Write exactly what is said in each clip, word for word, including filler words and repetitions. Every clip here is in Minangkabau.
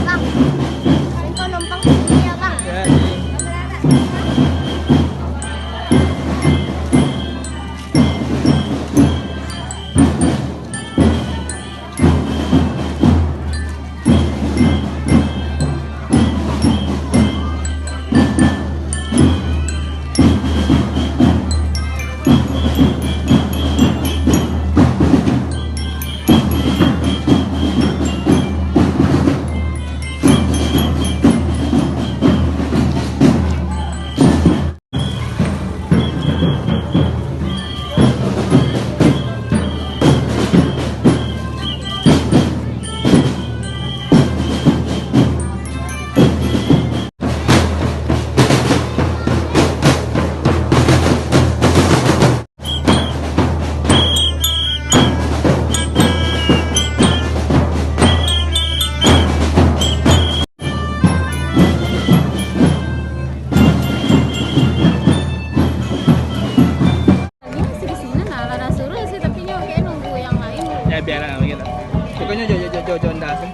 Bang, engkau numpang sini ya, Bang? Ya, iya. Ini masih di sini nah, lah suruh sih, tapi nyo kayak nunggu yang lain. Ya, biarlah, biarlah. Pokoknya jo, jo, jo, jo, jo, ndak sih.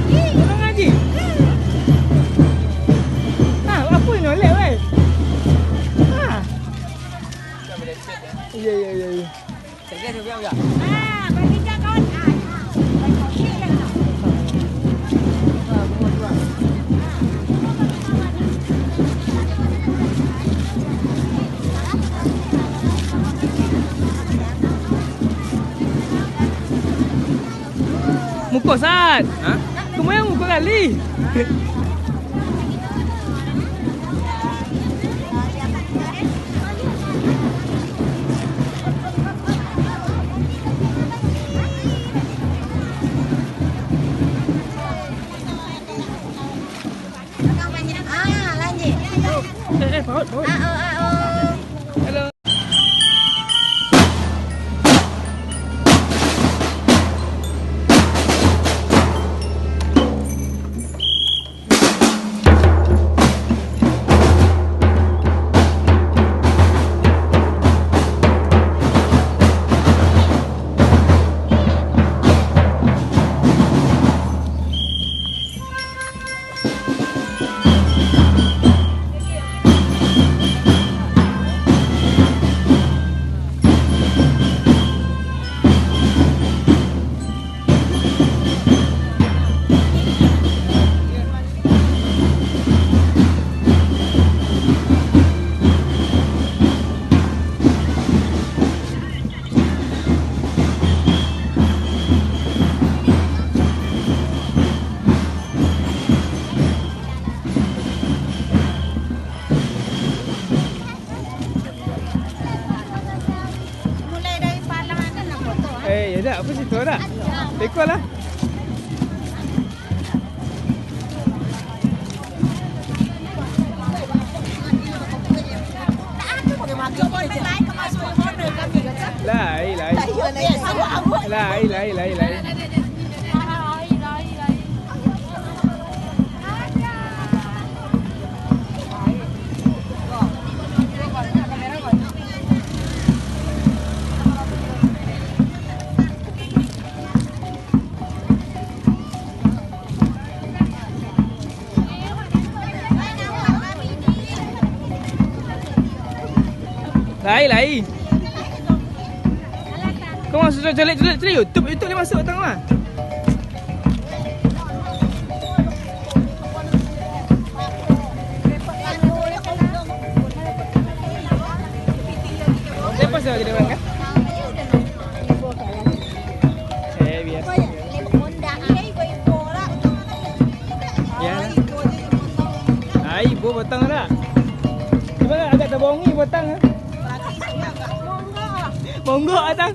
Ih, kurang aji. Ah, apo nyo lek, weh? Ah. Iya, iya, iya, iya. Muko sat. Hah? Kamu yang muko kali. Ah, lanjut. Eh, eh, paut, paut. Ah, oh, ah, oh. Halo. Mulai dari palang aja nak foto, ah. Eh, ya dah, apa situ dah? Beko lah. Lai, lai. Lai, lai, lai, lai. Lai, lai. Kau masuk cari, cari, cari YouTube, YouTube ni masuk tengah mah. Lepas dah jadi orang kan? Eh, biasa. Ya. Ai, ibu potong dah. Cuba agak terbongi potong. Monggo, atang.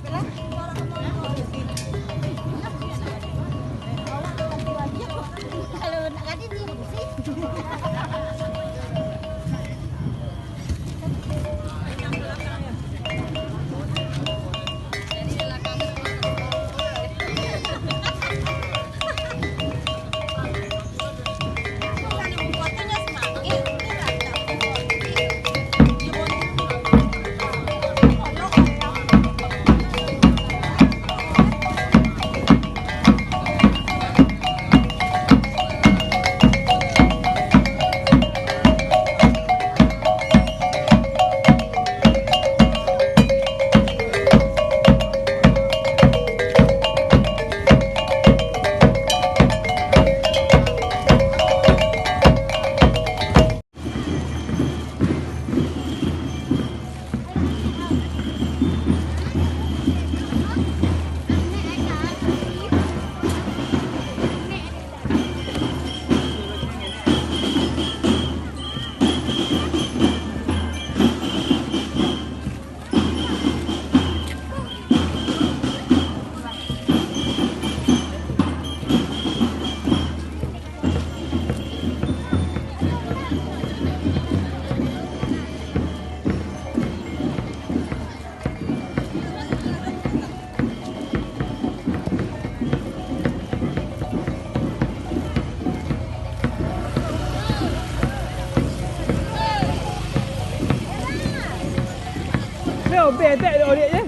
Yo, betek dek orek je.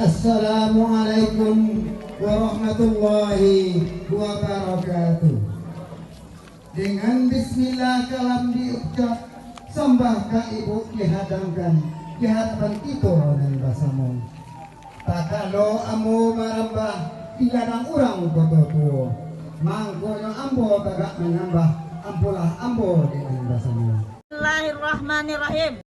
Assalamualaikum warahmatullahi wabarakatuh. Dengan bismillah kalam diucap, sambah ka ibu dihadangkan di hadapan kito nan basamo. Takalo ambo marambah di ladang urang Koto Tuo, mangkonyo ambo bagak manyambah, ampunlah ambo dengan basamo. Bismillahirrahmanirrahim.